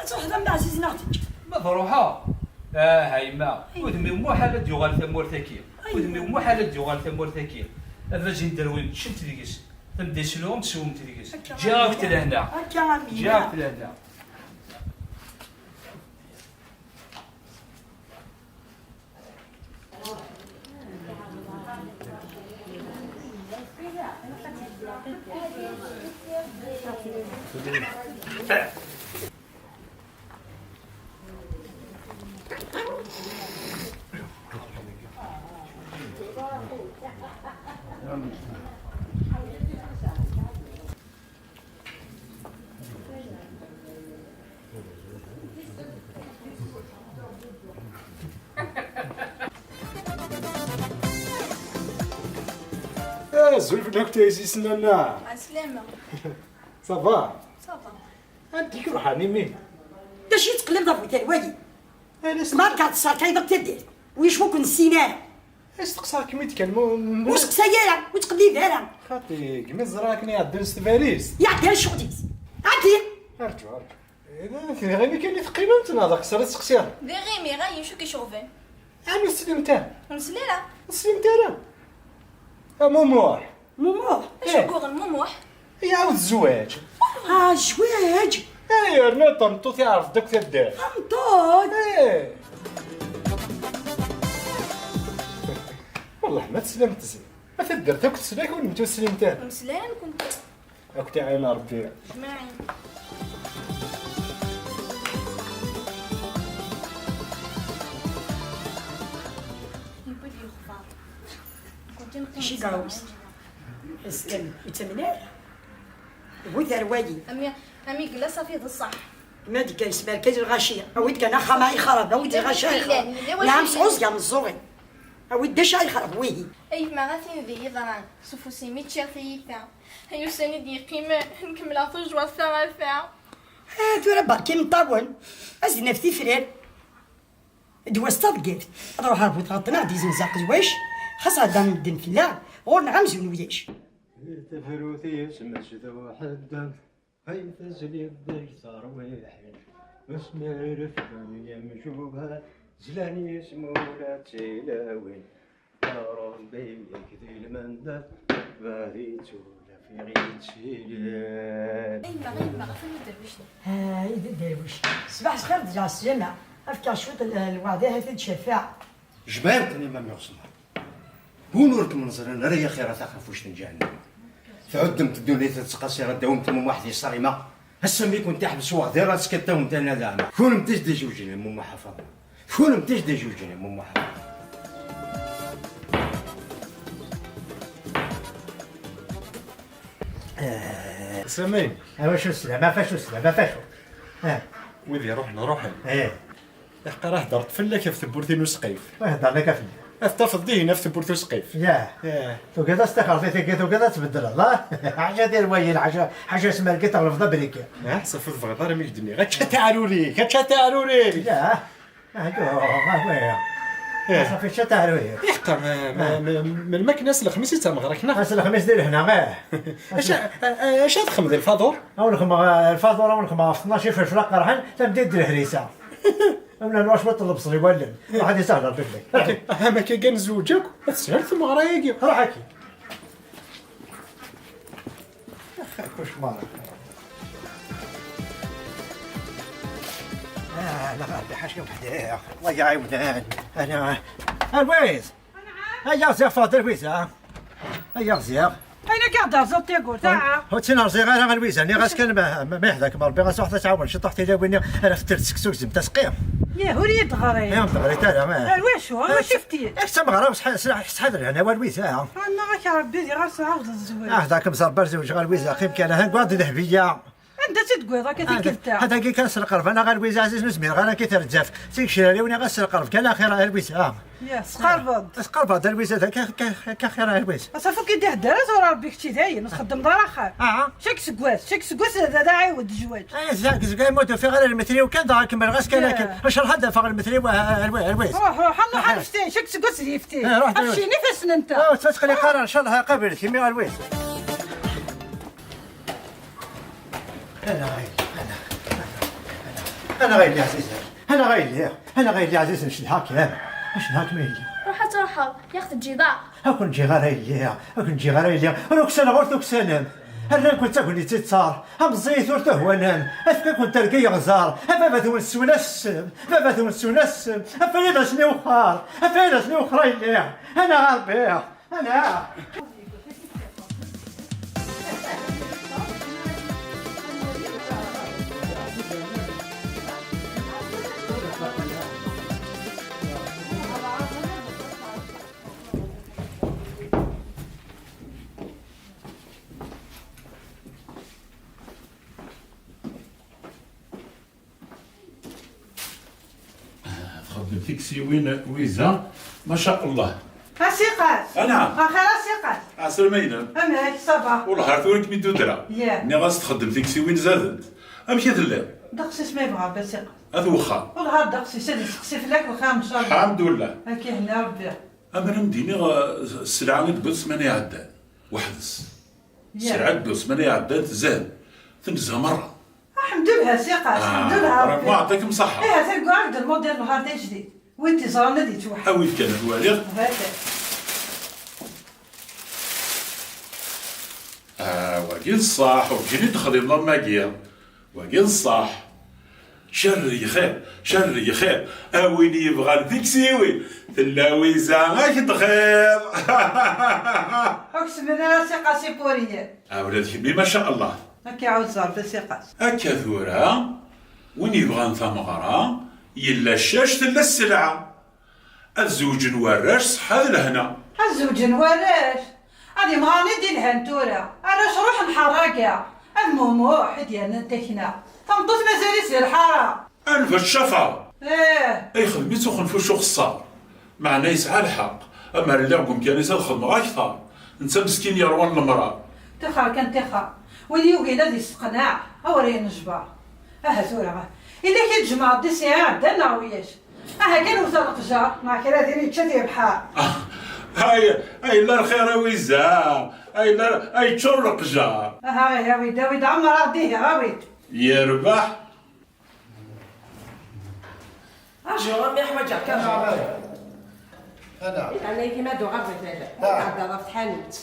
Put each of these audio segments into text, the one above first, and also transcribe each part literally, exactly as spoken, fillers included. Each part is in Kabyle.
Ad truḥeḍ a Mda Ɛziz neɣ teǧǧ? Ma truḥeḍ? Ah, a yemma, udem-iw muḥal ad d-yuɣal tamurt-agi. Udem-iw muḥal ad d-yuɣal tamurt-agi. A bajin derwin, ččemt deg-s. Tamda yesluɣem, teswemt deg-s. Ǧǧiɣ-ak-t lehna. Akka a Mina. Ǧǧiɣ-ak-t lehna. Azul fell-ak tayzis n nanna. Ɛeslama. Ça va? Ça va. Anti k-ruḥan imi? D acu yettqellibeḍ a bu Talwali? Ala s- Barka tesserkayeḍ akk taddart. Wic ur ken-nessin ara. Asteqsaɣ-kem-id kan, mu-, mu-, Ur seqsay ara, ur ttqellib ara. Xaṭi, gmi ẓriɣ akken iɛeddan s tbalizt. Iɛeddan ccɣel-is. Ɛeddi. Arǧu, arǧu. Iɣimi kan i teqqimemt neɣ d aqeṣṣer i teseqsiḍ? D iɣimi, ɣayen, acu k-iceɣben? Ɛni ur teslimt ara? Ur nesli ara. Ur teslimt ara? A Mumuḥ. Mumuḥ? Acu Eh. Yuɣen Mumuḥ? Iɛawed zzwaǧ. Ah, zzwaǧ! Eh, yerna tameṭṭut iɛreḍ-d akk taddart. Tameṭṭut! Eh. Wellah ma teslamt zik. Ma taddart akk tesla, kunnemti ur teslimt ara. Ur nesli ara nekkenti. Akk tiɛin Rebbi. Jmaɛin. Yewwi-d yexbar. Kunti neqqim Acu i iɛawed? Azekka ur yettamen ara. Bu terwali. Ami, ami yella safi d ṣṣeḥ. Ma d-kan smerkez lɣaci, awi-d kan axxam ay xarab, awi-d lɣaci ay xarab. Yella, yella wacu Nɛam yellan. Sɛuẓ ya meẓẓuɣi. Awi-d d acu ay xarab, wihi. Ay ma ɣatin di yeḍran, s ufus-im i ččiɣ tiyita. Ay ussan i d-yeqqimen, nkemmleɣ tujjwa ta ɣer ta. Ah, tura barki meṭṭawen. Ad s-d-naf tifrar. D wass d taḍeggift, ad ruḥeɣ bu tɣeṭṭen ad d-izenzeɣ qedwac, xas ɛeddan medden fell-aɣ, ɣur-neɣ amzun ulac. Di tefrut yesmesd uḥeddad, ay tezliḍ deg terwiḥin, asmi refden yemcuba, zlan yismula d tilawin. Ṛebbi-k di lmendad, badi ttulaf i ɣ-yettilin. Ay yemma, ay yemma, atan uderwic-nni. Ay d aderwic. Ṣbaḥ lxir d lɛeslama. Efk-aɣ cwiṭ n lweɛda, ahat ad d-cafeɣ. Jmaɛen-ten imam Uɣesmar. Win ur kem-neẓrin ara, ya xir a taxerfuct n ǧahennama. Tɛuddemt ddunit tettqaṣir, ad d-tawimt Mumuḥ di ṣṣrima. Ass-a mi kent-iḥbes weɣdir, ad teskaddawemt a nadama. Kunemti i d-ijujen i Mumuḥ Ḥafaḍ. Kunemti i d-ijujen i Mumuḥ Ḥafaḍ. Sami. Awacu slam, afacu slam, afacu. Eh. Wid iruḥen, ruḥen. Eh. Iḥqa rah hedreɣ-d fell-ak ɣef tewwurt-inu usqif. Ur hedreɣ akka fell-ak. Ad tafeḍ dihin ɣef tewwurt usqif. Yah. Yah. Tugiḍ ad s-tixreḍ i tigi, tugiḍ ad tbeddleḍ, ah? Ḥaca tirwayin, ḥaca, ḥaca smergi teɣlbeḍ abriki. Ah, ṣafi ur tebɣiḍ ara mi k-d-nniɣ. Akka taɛruri, akka taɛruri! Yah. Ah, yuh, ah, waya. Eh. Ṣafi, akka taɛruri. Iḥqa, ma, ma, ah, ma, melmi akken ass lexmis i d tameɣra-k, neɣ? Ass lexmis di lehna, eh. Acu, a, a, acu ad xedmeḍ lfaḍur? Awen xedmeɣ, eh, lfaḍur, awen xedmeɣ ɣef tnac ifelfel aqerḥan, tameddit d lehrisa. Amna nruḥ cwiṭ n lebṣel i wallen. Waḥed isahel Rebbi fell-ak. Aha, ma akka kan zewǧ akk, ad teshel tmeɣra-agi. Ruḥ akkin. Ax, kucmar. Ah, la Rebbi ḥaca weḥd-i. Wa iɛiwnen. Ana, a Lwiz. Ay aɣ ziɣ Faḍil Lwiza. Ay aɣ ziɣ. Ayen akka d-terẓeḍ tagurt, aha. Ur tt-in-rẓiɣ ara a Lwiza, nniɣ-as kan ma, ma, ma yeḥda-kem Rebbi, ɣas ruḥ ad tɛawen ciṭuḥ tilawin-nni ara fettel seksu gzem tasqi. Yah, ur iyi-d-ɣri. Ay, ur d-ɣrit ara, eh. Ar wacu? Ar wacu i fettil? Ak d tameɣra, ur sḥa-, sḥa-, sḥader hana war Lwiza. Annaɣ-ak Rebbi diɣ ad tɛawdeḍ zzwaǧ. Ah, ḥda-kem ẓerber zewǧ ɣer Lwiza, qqim kan, aha, gwaḍ d Dehbiya. Anda tt-id-tewwiḍ akka tikkelt-a? Hadagi kan s lqerb, anaɣ a Lwiza Ɛziz, ur zmireɣ ara akka terǧaf. Tigecrar-iw niɣ-as s lqerb kan axir a Lwiza. Yah, tesqerbeḍ. Tesqerbeḍ a Lwiza, akka, akka, akka axir a Lwiza. Aṣaf ur k-id-ihedder ara tura Rebbi kečči dayen, ur txeddmeḍ ara axxam. Aha. Cak seggas, cak seggas d, d aɛiwed zzwaǧ. Eh, zak, zak, ma ur d-ufiɣ ara lmetri-w kan, dɣa kemmleɣ-as kan akken. Yah. Acreḥ ad d-afeɣ lmetri-w a, a, a Lwiza. Ruḥ, ruḥ, ruḥ, ruḥ, aha, anect-cak seggas d yefti. Eh, ruḥ, ḥafi Lwiza. Ifassen-nteɣ. Ah, ur ttqelliq ara, ncallah, qabil kimi a Lwiza. Ana ɣayli, ana, ana, ana ɣayli ɛzizen, ana ɣayli, ana ɣayli ɛzizen, cedhaɣ-kem, cedhaɣ-kem a yelli. Ruḥ ad truḥeḍ, yak teǧǧiḍ-aɣ. Ur ken-ǧǧiɣ ara a yelli, ur ken-ǧǧiɣ ara a yelli, ur uksaneɣ ur tuksanem. Rran-ken d tagnit i ttaṛ, am ẓẓayet ur tuhwanem, afk-aken terga yeɣẓar, a baba-twen teswen-as ssem, baba-twen teswen-as ssem, afayad asen iwexxer, afayad asen iwexxer a yelli, ana ɣer Rebbi. Ana! Txeddem tiksiwin Lwiza, maca Allah. A Siqas. Anɛam. Axir a Siqas. Ɛeslama-inem. Amek, ça va? Wellah ar tura kem-id-udreɣ. Yah. Nniɣ-as txeddem tiksiwin zadent. Amek i telliḍ? Ddeqs-is ma yebɣa Rebbi a Siqas. At wexxam. Wellah ddeqs-is ad iseqsi fell-ak wexxam, ncallah. Lḥemdullah. Ad k-ihenni Rebbi. Amer am d-iniɣ, eh, sselɛa i d-tewwiḍ ssmana iɛeddan, weḥd-s. Sselɛa d-tewwiḍ ssmana iɛeddan tezheb. Tenza merra. Lḥemdullah, a Si Qas, lḥemdullah Rebbi. Ṛebbi iɛṭikem ṣṣeḥḥa. Ihi, atan deg lmudil n lɣar d ajdid. Win t-iẓran ad yettweḥḥid. Awit kan, ad waliɣ. Hata. Ah, wagi d ṣṣeḥ, ur ǧǧin i d-xdimeḍ am wagi. Wagi d ṣṣeḥ. Cerreg xir, cerreg xir. A win yebɣan tiksiwin, tella wiza ad k-d-xir. Ur k-semmen ara Si Qasi Puriyen. Ah, ula d kemmi, maca Allah. Ad k-iɛuzz Rebbi, a Si Qas. Akka tura, win yebɣan tameɣra, yella ccac, tella sselɛa. Ad zewǧen warrac, ṣṣeḥḥa d lehna. Ad zewǧen warrac. Ad imɣaren i d-ilhan tura. Arrac ruḥen ḥerraga. Ad Mumuḥ i d-yernan takna. Tameṭṭut mazal-itt di lḥara. Anef ad tcafeḍ. Ih. Ay xdem-itt uxenfuc uxeṣṣar. Meɛna yesɛa lḥeqq. Amer lliɣ deg umkan-is ad xedmeɣ akteṛ. Netta meskin yerwan lemṛaṛ. Tixer kan tixer. Win yugin ad yesteqneɛ, awer yenejber. Aha tura, illa k-id-jemɛeḍ di sɛiɛ, ddan neɣ wiyac? Aha kan wet leqjar, neɣ kra din yečča-t yebḥer. Ay, ay, la lxir a wiza, ay, la, ay, ččur leqjar. Aha, ihi, awi-d, awi-d, ɛemmer-aɣ-d ihi, awi-d. Yerbeḥ. Aju, a mmi, ḥwaǧeɣ-k, aju. Ana. Ana. Yeɛni, kima d-uɣerbet, ah, tɛeddaḍ ɣef tḥanut.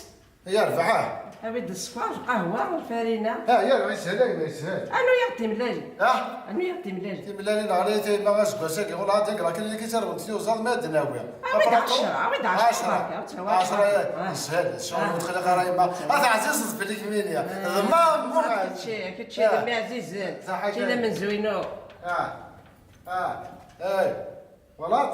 Yerbeḥ. Awi-d sskeṛ, lqahwa, lfarina. Ah, yerbeḥ, yeshel, a gma, yeshel. Anu-yaɣ-d timellalin. Ah? Anu-yaɣ-d timellalin. Timellalin, ɣlayit a yemma aseggas-agi, ula d nekk, lakin nekk i tarwent tiyuzaḍ ma ad d-nawi. Awi-d ɛecra, awi-d ɛecra, ɛecra. Barka, ur tthawa ɛecra. Ɛecra, ah, yeshel, ccɣel ur txelliq ara yemma. Ah, teɛzizeḍ fell-i kemmini. Ah. D ma, ah, kečči, kečči, ah, d mmi ɛzizen. Kečči d amenzu-inu. Ah, ah, eh. Twalaḍ?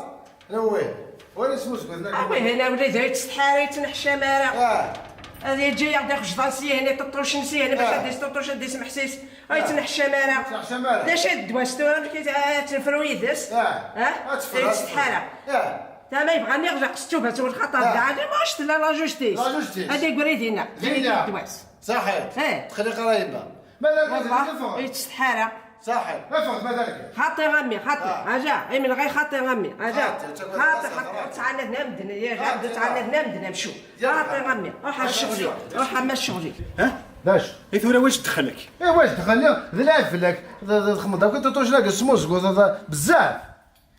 Awih, wali smuzgut-nni. Awih, hna wlid ur yettsetḥi ara, ur yettneḥcam ara. Ah. Ad yeǧǧa-yaɣ-d ixejḍan syin, iṭuṭucen syin, bac ad d-isṭuṭuc, ad d-ismeḥsis. Ur yettneḥcam ara. Ur yettneḥcam ara. D acu i d ddwa-s tura, amek i t-, ad tefru yid-s? Ah. Ah? Ad tefru, ur yettsetḥi ara. Ah. Tama yebɣan iɣleq s ttubat u lxaṭer, ah, d ɛli, ma ur tella la justice. La justice. Ad yegri dinna. Dinna. Ddwa-s. Saḥit. Eh. Txelliq ara yemma. Ma d argaz, wallah, ur yettsetḥi ara. Saḥit. Afeɣ-d ma d argaz. Xaṭi a mmi, xaṭi. Ah. Aja, imenɣi xaṭi a mmi. Aja. Xaṭi, xaṭi, xaṭi. Ur ttɛanad namedden, ya, xaṭi, ur ttɛanad namedden, amcum. Xaṭi a mmi. Ruḥ ar ccɣel-ik. Ruḥ a mma ccɣel-ik. Ha? D acu? I tura wac dxel-ik? Eh, wac dxel-ik? D lɛib fell-ak. D, d, txedmeḍ akk tiṭucin-agi, tesmuzguteḍ, d, bezzaf.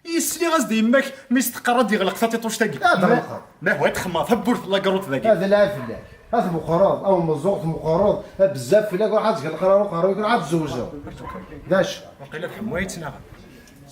I sliɣ-as-d yemma-k mi s-teqqar ad d-yeɣleq tatiṭuct-agi. Ad ɣelqeɣ. Ma hwa txemmeḍ tawwurt n la garuṭ dagi. Ad lɛib fell-ak. Ad tmeqqreḍ, aw meẓẓuɣ tmeqqreḍ, bezzaf fell-ak, ruḥ ad tgelqeḍ uqerruy-ik, ruḥ ad tzewjeḍ. D acu? Waqila tḥemmu ay ttnaɣen.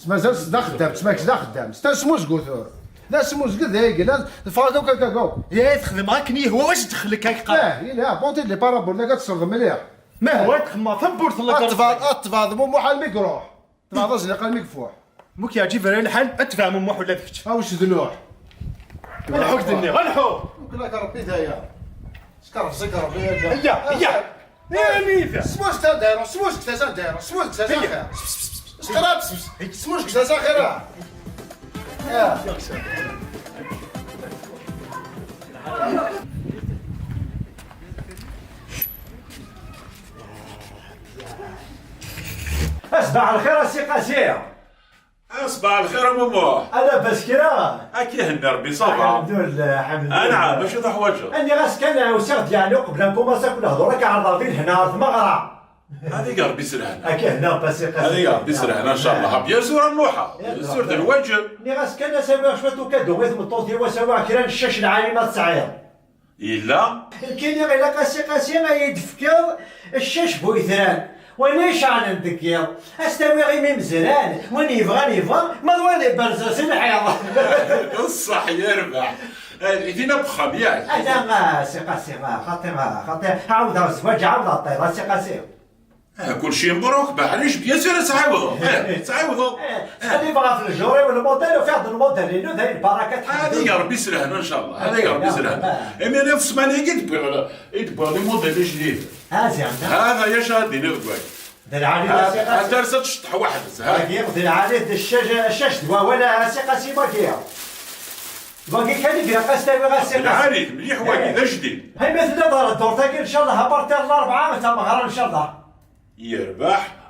Mazal s d axeddam, ttmak s d axeddam. S tasmuzgut ur. D asmuzget d ayagi, la, teffeɣ akk, akk, akk, akk. Ya, txedmeḍ akken yehwa, wac dxel-ik, ay qqar? Eh, yella, apporter-d les paraboles, ad tesleḍ mliḥ. Ma hwa txemmeḍ tawwurt n la garuṭ dagi. Ad tebɛeḍ, ad tebɛeḍ Mumuḥ almi iruḥ. Tebɛeḍ azniq almi yeffuḥ. Muk yeɛǧib ara lḥal, ad tebɛ Mumuḥ ula d kečč. Aw, s d Nuḥ. Lḥu k-d-nniɣ, lḥu! Muk lak Rebbi d aya. Skerfeẓ-ik Rebbi, ya. Iya, iya. Iya, nida. Smuzget anda iruḥ, smuzget-as anda iruḥ, smuzget-as axir. Sqrab, smuzget-as axir, ah. Ya. Asbaḥ lxir a Si Qasi. Asbaḥ lxir a Mumuḥ. Ala bas kra. Ad k-ihenni Rebbi, ça va. Alḥemdullah, alḥemdullah. Anɛam, acu teḥwaǧeḍ? Nniɣ-as kan ɛusiɣ-d yeɛni uqbel ad nkumaṣi akk lehdur, ad k-ɛerḍeɣ di lehna ɣer tmeɣra. Ad ig Rebbi s lehna. Ad k-ihenni Rebbi a Si Qasi. Ad ig Rebbi s lehna, ncallah. Bien sûr a Muḥ. Bien sûr, d lwaǧeb. Nniɣ-as kan ad s-awiɣ cwiṭ ukadu i tmeṭṭut-iw, ad s-awiɣ kra n ccac lɛali ma tesɛiḍ. Yella? Nekkini ilaq a Si Qasi ad yi-d-tefkeḍ ccac bu yetran. Wayen i iceɛlen deg yiḍ, ad s-t-awiɣ imi mezran, win yebɣan yebɣa, ma d wayen iberrzen si lḥiḍ. D ṣṣeḥ, yerbeḥ. Eh, din akk uxxam, yak? Ala, a Si Qasi, a xaṭi, a xaṭi, ɛawdeɣ zzwaǧ, ɛawdeɣ ṭṭiḍ, a Si Qasi. Ah, kulci mebruk, maɛlic, bien sûr, ad tɛiwdeḍ. Eh, tɛiwdeḍ. Eh, ttqellibeɣ ɣef lejur-iw, lmudel, ufiɣ-d lmudel-inu, d ayen baraka. Ad ig Rebbi s lehna, ncallah. Ad ig Rebbi s lehna. Imi d ssmana-agi i d-wwiɣ, i d-wwiɣ les modèles ijdiden. Ah, zeɛma? Hada ya ca ad d-iniɣ deg waya. D lɛali, a Si Qasi. Ad ters ad tceṭṭeḥ weḥd-s, ha? Wagi, d lɛali, d ccac, ccac d wawal, a Si Qasi, wagi. Wagi kan i ilaq ad s-tawiḍ, a Si Qasi. D lɛali, mliḥ wagi, d ajdid. Imi tella ɣer ddurt-agi, ncallah, a partir n larebɛa, d tameɣra, ncallah. Yerbeḥ,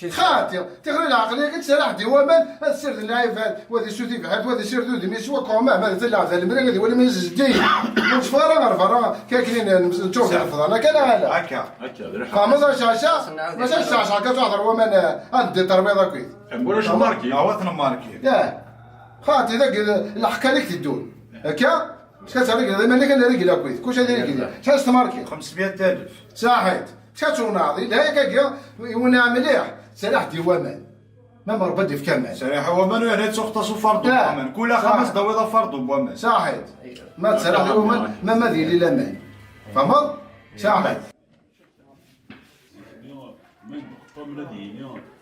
Xaṭi, tixri lɛeqliya kan, tserreḥ-d i waman, ad sirden lɛibad, wa ad isut ibḥirt, wa ad isired udem-is, wa kuɣ mahma d leɛbad lemri, ad iwali ma zeddi. Ur teffeɣ ara ɣer berra, kakken i n-, nettuɣ di lefḍan, akka neɣ ala? Akka. Akka, d lḥeqq. Tfehmeḍ a Caca? Maca a Caca, akka tuɣ ɣer waman, eh, ad d-terwiḍ akkit. Ulac lmarki. Awat lmarki. Yah. Xaṭi, dagi lḥeqq ad k-teddun. Akka? Ska ttɛeggiḍ iman-ik ad nrigel akkit. Kullec ad irigel. Ska tmarki. Xemsmya alef. Saḥit. Ska tunaḍ. Ilha-yak agi, iwna mliḥ. Serreḥ-d i waman. Ma Rebbi ad d-ifk aman. Serreḥ i waman, u yerna ad tuɣeḍ asu fardu n waman. Kul axxam ad s-d-tawiḍ afardu n waman. Saḥit. Ma tserreḥ i waman, ma ma ad yili laman. Tfehmeḍ? Saḥit.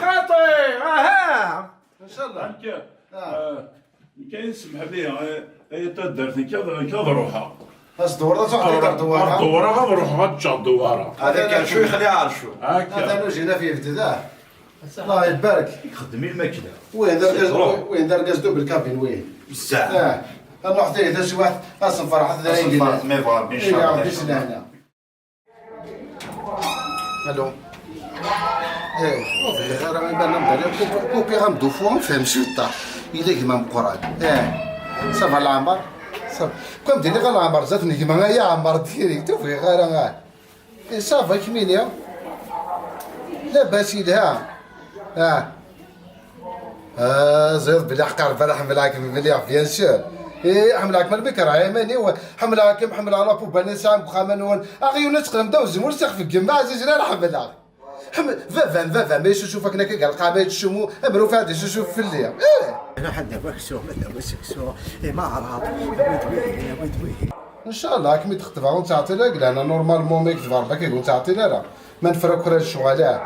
xaṭi, aha. Inchallah. Nekk, ah, nekk ay semḥ-iyi, ay, ay taddart, nekk ad, nekk ad ruḥeɣ. As-dewreḍ ad tuɣeḍ ar, ar dewwara, ad ruḥeɣ ad ččeɣ dewwara. Hada kan cwi xli ɛercu. Akka. Atan ujin af yebded, ah. Allah ibarek. Ixeddem i lmakla. Win d argaz, win d argaz double cabine win. Bzzaf. Ah. Ad nruḥ tagi taswiɛt, ad s-nferḥet d ayen yellan. Ad s-nferḥet, ma yebɣa Rebbi, inchallah. Rebbi s lehna. Alo. Eh, ur bɣiɣ ara iban am dali kupi ɣam dufu, nefhem ciṭṭaḥ. Yella gma meqqran. Eh, ça va leɛmer? Ça va. Comme dili ɣa leɛmer, zat n gma, ay aɛmer diri, ur bɣiɣ ara, ah. Eh, ça va, kemmini. Labas yelha. Ah. Ah, ẓriɣ belli ḥqar bala ḥemmleɣ-kem mliḥ, bien sûr. Eh, ḥemmleɣ-kem almi kerheɣ iman-iw. Ḥemmleɣ-kem, ḥemmleɣ la poubelle-nni tesɛam deg uxxam-nwen. Aɣyul ad teqqlem d awezmul s ixef n gma Ɛziz, la ḥemmleɣ. Ḥemmel, baba-m, baba-m, yesucuf akken akka gar lqaɛa, yettcummu, amruf ad yesucuf fell-i. Eh! Ana ḥedd d aksum, d aksum, imaɛraḍ, awi-d wihin, awi-d wihin. Inchallah, ad kem-id-xeṭbeɣ, ur nettɛeṭṭil ara deg lehna, normalement, ma yekteb Rebbi akka, ur nettɛeṭṭil ara. Ma nefra kra lecɣal, ah.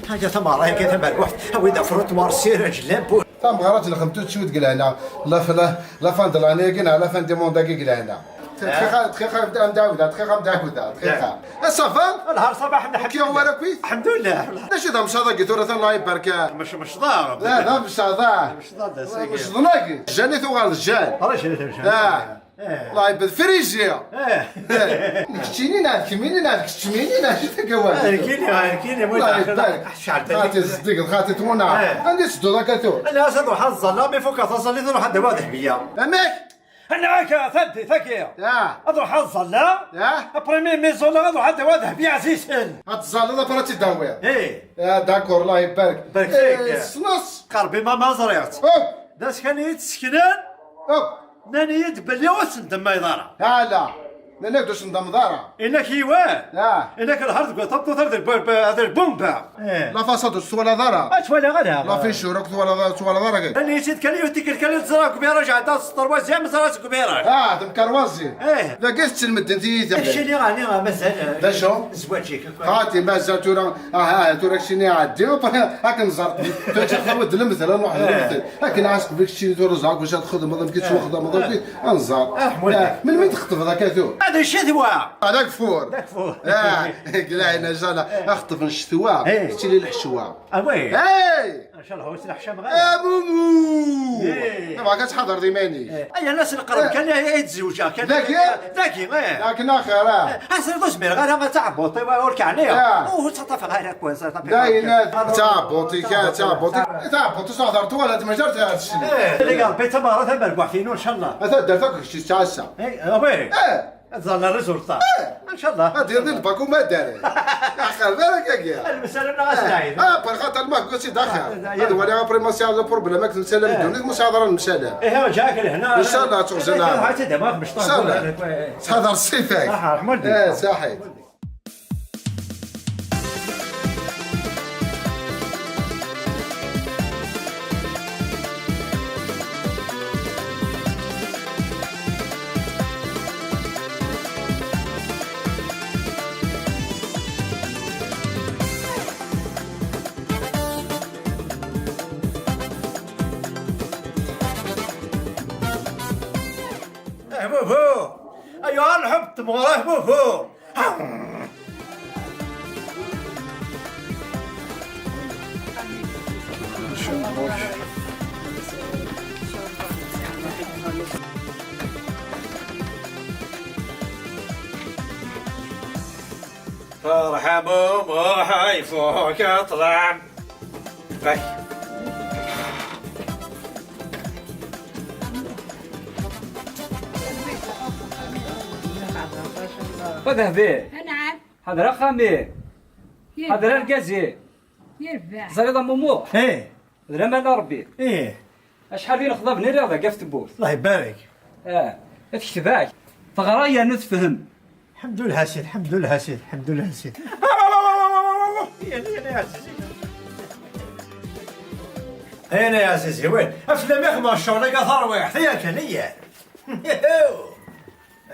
Ḥaǧa tameɣra-agi tamerbuḥt, awi-d afruṭwar, siraj, labu. Tameɣra ad tt-nexdem tout de suite deg lehna. La, la, la fin de l'année-agi neɣ la fin du monde-agi deg lehna. Dqiqa, dqiqa, am dawda, dqiqa, am dawda, dqiqa. Eh, ça va? Nehar ṣabaḥ, lḥemdulillah. Kya wara kwit? Lḥemdulillah. D acu d amecṭaḥ-agi tura, Allah ibarek? Mec-, mecṭaḥ. La, d amecṭaḥ. Mecṭaḥ d asagi. Mecṭaḥ-agi. Jani tuɣal d Jani. Ara Jani tuɣal d Jani. Ah. Eh. Allah ibarek. Firizi. Eh. Eh. Keččini neɣ d kemmini neɣ d keččmini neɣ acu tagawalt? Eh, kini, eh, kini, Allah ibarek. Xati zeddig, xati tmuna. Eh. Anda i tedduḍ akka tura? Ana as ad ruḥeɣ ad ẓalleɣ, mi fukeɣ taẓallit ad ruḥeɣ ad d-awiɣ Dehbiya. Amek? Anɛak taddit-agi. Ah. Ad ruḥeɣ ad ẓalleɣ. Ah. Après mi, mi ẓalleɣ ad ruḥeɣ ad d-awiɣ Dehbiya ɛzizen. Ad tẓalleḍ après ad tt-id-tawiḍ. Eh. Ah, d'accord, Allah ibarek. Barek fik. Eh, ssneɣ-tt. Qerbi ma, ma ẓriɣ-tt. Oh. D acu kan i yi-d-sseknen? Oh. Nnan-iyi-d belli ur tendemmayeḍ ara. Ala. Nnan-ak-d ur tendemmeḍ ara. Inak yiwen. Ah. Inak lhar deg waṭaṭuṭ ar deg bu-, ar deg bumba. Eh. La façade ur tt-twalaḍ ara. Ah, ttwaliɣ ara. La fichure ur twalaḍ, ur twalaḍ ara. Nnan-iyi-tt-id kan yiwet tikkelt kan i tt-ẓriɣ deg ubiraj, ɛeddaɣ s troisième, ẓriɣ-tt deg ubiraj. Ah, d amkarwazi. Eh. Dagi tetten medden tiyita. Keččini ɛni mazal, eh, d acu? Zzwaǧ-ik. Xati, mazal tura, ah, ah, tura keččini ɛeddi, ad k-nẓer. Tura kečč xawa d lemtel, ad nruḥ d lemtel. Akken ɛas qbel keččini tura ẓer, kuc ad txedmeḍ, amek i tettwaxdameḍ, amek i, ad nẓer. Ah, ḥmuli. Ah, melmi txeṭbeḍ akka tura? Ah, d ccetwa. Ah, d ageffur. D ageffur. Ah, glaɛin, ajala. Axeṭṭeb n ccetwa, eh, tettili lḥecwa. Ah, oui. Hey! Ncallah ur ttneḥcam ara. A Mumu! Eh. Tabɣa ad tḥadreḍ iman-ik. Eh. Ay, anas nqerreb kan ay, ay tzewǧeɣ kan. Dagi? Dagi, eh. Lakin axir, ah. Eh, asirḍ ur zmireɣ ara ad taɛebbuḍt-iw ur k-ɛniɣ. Ah. Ur ttaṭṭafeɣ ara akk, ttaṭṭafeɣ. Dayen, ah, taɛebbuḍt-ik, ah, taɛebbuḍt-ik. Taɛebbuḍt ur s-hder twala tmajart ad tecni. Eh, li Rebbi d tameɣra tamerbuḥt-inu, ncallah. A taddart akk kečč tettɛassa. Eh, ah, oui. Eh. Ad ẓren résultat. Eh. Ncallah. Ad d-yerni lbak umadar. Aqerb ara kagi. Lmsalam neɣ asɛid. Ah, par xaṭer ma kkusi daxel. Ah, ad wali après ma sɛiɣ le problème ak temsalam ddunit, ma sɛiɣ ara lmsalam. Eh, ǧaɛek lehna. Ncallah, tuɣzan. Eh, ɣa tt-id-amaɣ mecṭuḥ. Ncallah. Ttḥadar ṣṣifa-k. Ah, ṛeḥma-k. Eh, saḥit. Ahbubu! Ayɣer lḥeb n tmeɣra, ahbubu? Ferḥ a Mumu, ferḥ, ifuk ṭṭlam. Bak. Wa Dehbi. Anɛam. Ḥader axxam-im. Yerbeḥ. Ḥader argaz-im. Yerbeḥ. Teẓriḍ a Mumu? Eh. D laman a Rebbi. Eh. Acḥal i nexḍaben i riɣ dagi ɣef tewwurt. Allah ibarek. Ah, tekteb-ak. Teɣra yernu tefhem. Ḥemdullah a Sidi, ḥemdullah a Sidi, ḥemdullah a Sidi. Ay, ay, ay, ɛzizi. Ay, ay, ɛzizi, win. Aflam ixdem ccɣel-agi tarwiḥt, ay, akken, ay.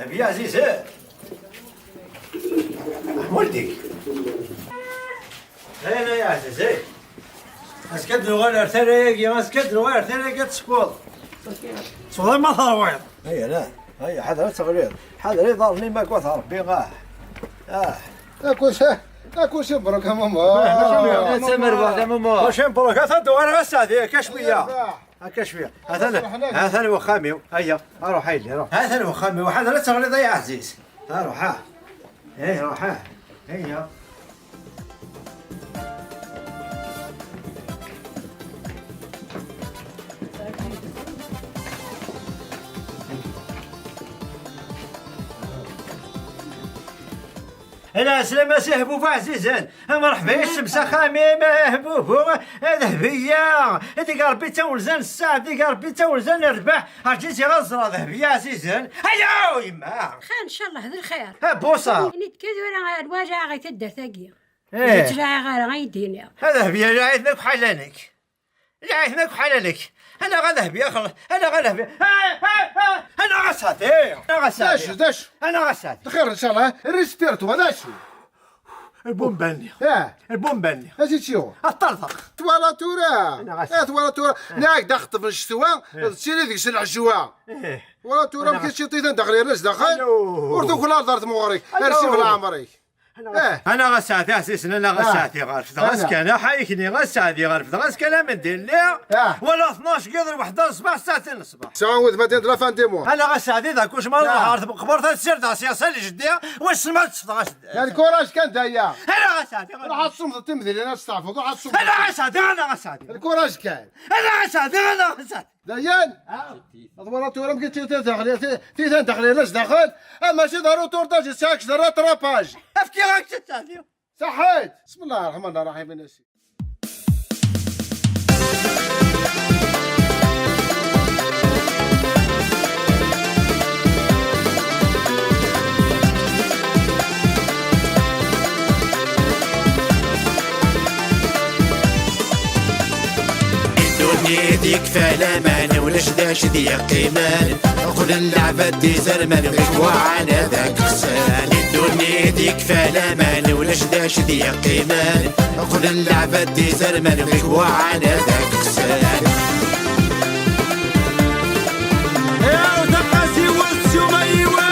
Abi ɛzizen. Ḥmuldik. Ay, ay, ɛzizen. Azekka ad nuɣal ar tara-agi, azekka ad nuɣal ar tara-agi ad teskuḍ. Tesweḍ ma terwiḍ. Ay, la. Ay, ḥader ad teɣliḍ. Ḥader iḍarren-im akked Rebbi, ah. Ah. Akusi, akusi, mebruk a Mumu. Ah, ah, ah, tamerbuḥt a Mumu. Mačči mebruk, atan d-uɣaleɣ ass-a, akka cwiya. Akka cwiya. Atan, atan wexxam-iw. Aya, ruḥ a yelli, ruḥ. Atan wexxam-iw. Ḥader ad teɣliḍ ay aɛziz. Ruḥ, ah. Eh, ruḥ, ah. Aya. Ala, slama si Hbubu ɛzizen. Mreḥba yes-m s axxam-im, a Hbubu, a Dehbiya. Deg Rebbi d tawenza n sseɛd, deg Rebbi d tawenza n rrbeḥ. Rǧiɣ ad ẓreɣ Dehbiya ɛzizen. Aya, yemma. Xir, ncallah d lxir. A Buṣa. Ini-d kan tura lwaǧeɣ i taddart-agi. Eh. Ur ttlaɛiɣ ara, ay d-iniɣ. A Dehbiya, lɛayt akk ḥala-nek. Lɛayt akk ḥala-nek. Anaɣ a Dehbiya, xel-, anaɣ a Dehbiya. Ah, ah, ah. Anaɣ a Sadi. Anaɣ a Sadi. D acu, d acu? Anaɣ a Sadi. Xir, ncallah. Respire-toi, d acu? Lbumba-nni. Ah. Lbumba-nni. Acu tt-yuɣ? Ad ṭṭerḍeq. Twala tura. Neɣ as- Eh, twala tura. Neɣ d axeṭṭef n ccetwa, eh, d tili deg-s lɛejwa. Eh. Twala tura, neɣ am as- kečč iṭitan daxel yerna zdaxel. Alo. Ur tuklaleḍ ar tmuɣri. Alo. Ar sif leɛmer-ik. Alo. Eh. Anaɣ a Saɛdi ɛzizen, anaɣ a Saɛdi ɣer fdeɣ-as kan, aḥayek-nni a Saɛdi ɣer fdeɣ-as kan, am d-illi. Ah. Wala tnac n yiḍ, lweḥda n ṣṣbeḥ, ssaɛtin n ṣṣbeḥ. Sɛu wudem ad d la fin du mois. Anaɣ a Saɛdi d akucma, ah, ruḥ ɣer tmeqbert ad ssirdeɣ sya s ljeddi, wissen ma ad teffeɣ a Saɛdi. Lkuṛaj kan d aya. Anaɣ a Saɛdi. Ruḥ ad tsumdeḍ timdilin ad testeɛfuḍ, ruḥ ad tsumdeḍ. Anaɣ a Saɛdi, anaɣ a Saɛdi. Lkuṛaj kan. Anaɣ a Saɛdi, anaɣ a Saɛdi. Dayen? Ah. Ad wala tura mkien titan daxel, ti-, titan daxel, la zdaxel. Ah, mačči d arutur, da, jesɛa-k d rattrapage. Efkiɣ-ak-tt a Saɛdi. Saḥit! بسم الله الرحمن الرحيم. Ddunit yekfa laman, ulac d acu d-yeqqimen. Qqlen leɛbad d izerman, deg waɛan ad ak-qsen. Ddunit yekfa laman, ulac d acu d-yeqqimen. Qqlen leɛbad d izerman, deg waɛan ad ak-qsen. Yaw, taqasi wa s-yuma yiwa.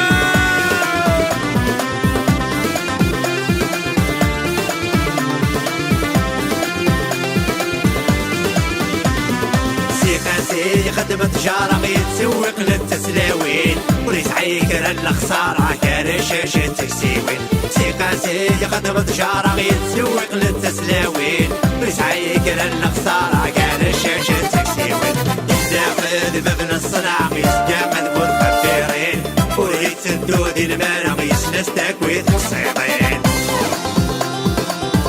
Si Qasi ixeddem ttjara, yettsewwiq lettaslawin, ur yesɛi kra n lexsara, gar ccac d teksiwin. Si Qasi ixeddem ttjara, yettsewwiq lettaslawin, ur yesɛi kra n lexsara, gar ccac d teksiwin. Yezdeɣ d bab n ṣṣenɛa, yezga d bu txebbirin, ur yetteddu di lmara, yessen-as takk i teqsiḍin.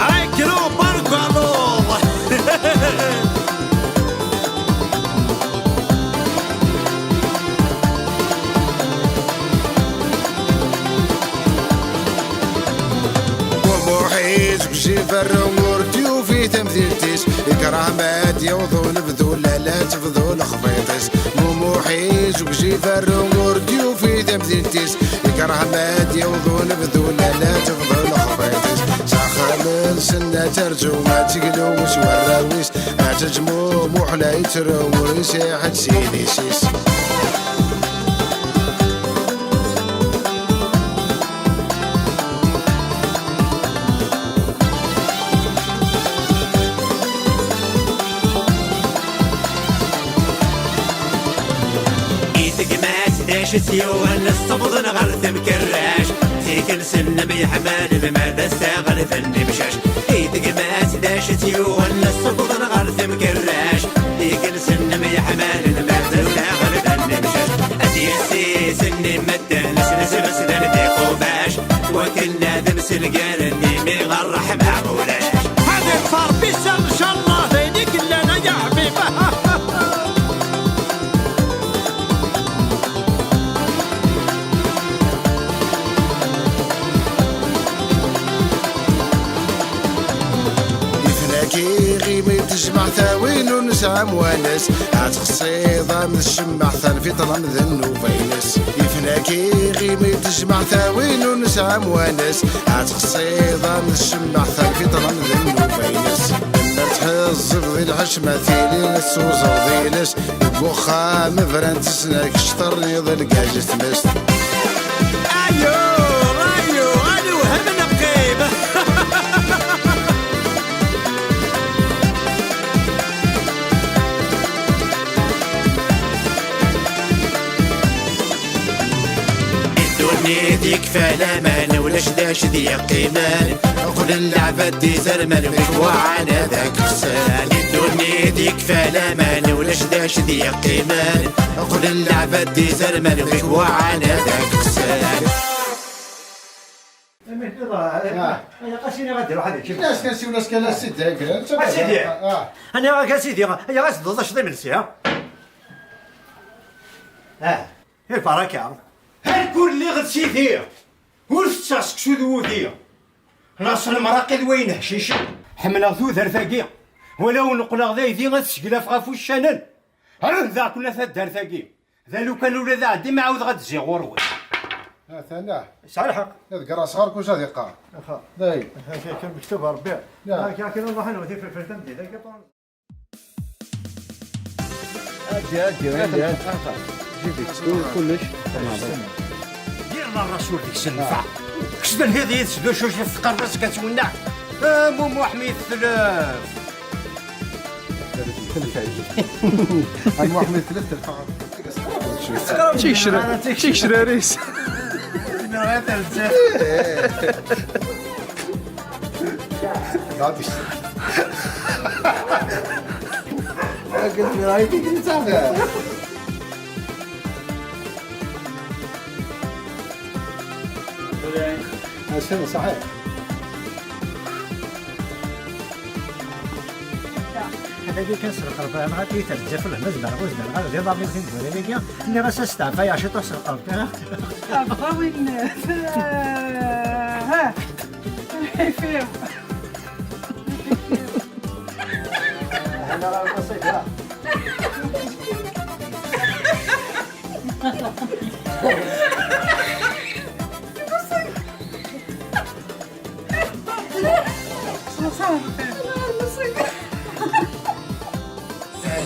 Ay, kra ubarku aluḍ! Umuḥ izgez iferru, ur d-yufi tamdilt-is. Ikreh ma ad yaweḍ unebdu, la la tebdu lexbiṭ-is. Umuḥ izgez iferru, ur d-yufi tamdilt-is. Ikreh ma ad yaweḍ unebdu, la la tebdu lexbiṭ-is. S axxam-nsen ad terzu, ad teglu s warraw-is. Ad teǧmu Muḥ la yettru, ur yesɛi ḥedd s yidis-is. I tegmat d acu tt-yuɣen, ssewḍen ɣer temkerract. Tikkelt Sen myeḥmalen ma d ass-a ɣelben imcac. I tegmat d acu tt-yuɣen, ssewḍen ɣer temkerract. Tikkelt Sen myeḥmalen ma d ass-a ɣelben imcac. Ad yessis-nni medden s lezmes d lbiqubac, wakken ad mselgaren imi ɣer ṛṛeḥma ulac. Ad iṭṭef Ṛebbi sser, ncallah, d ayen i yellan, ay aḥbib. Ifnaki ɣimi tejmaɛt a win ur nesɛi amwanes, ad tqessiḍ am tcemmaɛt tanfiṭ lamden nnuba-ines. Ifnaki ɣimi tejmaɛt a win ur nesɛi amwanes, ad tqessiḍ am tcemmaɛt tanfiṭ lamden nnuba-ines. Lemmer tḥezzeb di lḥecma tili ad tewẓeḍ iles. Deg uxxam bran-d s snat, kečč terniḍ lgaz i tmest. Ayu, ayu, a lewhem neqqim. Ddunit yekfa laman, ulac d acu d-yeqqimen. Qqlen leɛbad d izerman, deg waɛan ad ak-qsen. Ddunit yekfa laman, ulac d acu d-yeqqimen. Qqlen leɛbad d izerman, deg waɛan ad ak-qsen. Ah. Ilaq-as iniɣ ad iruḥ ad yečč. Ilaq-as kan siwel-as kan a Sidi, akka. A Sidi! Ah. Aniɣ-ak a Sidi, ay ɣas d-ḍac d imensi, ha? Ah. Ibaraka. Harkul lliɣ d Sidi. Ur tetteɣ seksu d wudi. Laṣel mraqi d wayen hcicen. Ḥemmleɣ tudert-agi. Walaw neqqleɣ d aydi ad seglafeɣ ɣef uccanen. Ɛuhdeɣ-ken a taddart-agi. D alukan ula d aɛeddi ma ɛawdeɣ ad d-ziɣ ɣur-wen. Atan. Yesɛa lḥeqq. Ad gras ɣer kuc ad iqqar. Axa. Day. Axa, kan mektub Rebbi. Ya. Axa, kan Allah anu tifelfelt am di dagi. Agi, agi, agi, agi. Jibit, kullec. Yirna Rasul deg-sen nfeɛ. Kečč d lhiḍ yid-s d ucuc teqqar-as kan twenneɛ. Am Muḥ mi tetlef. Am Muḥ mi tetlef telfa. Tikcra-, tikcraris. Nɣa-t ar zdat. Nɣa-t ar zdat. Akken tura i tikkelt. Acu ṣaḥi? Ḥaca kan s lqerb, ma ɣad iyi-terǧa fell-am, ad zemreɣ, ur zmireɣ ara, d iḍarren-iw tin dwala-agi, nniɣ-as asteɛfa, yeɛciṭ s lqerb. Aqba win, ha, ha. Ifir. Hana rah Maṣi, ha.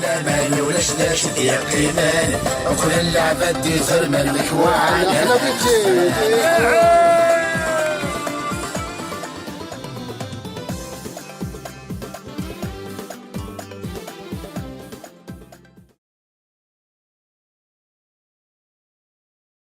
Laman ulac d acu d-yeqqimen, uqlen leɛbad d izerman leḥwaɛen.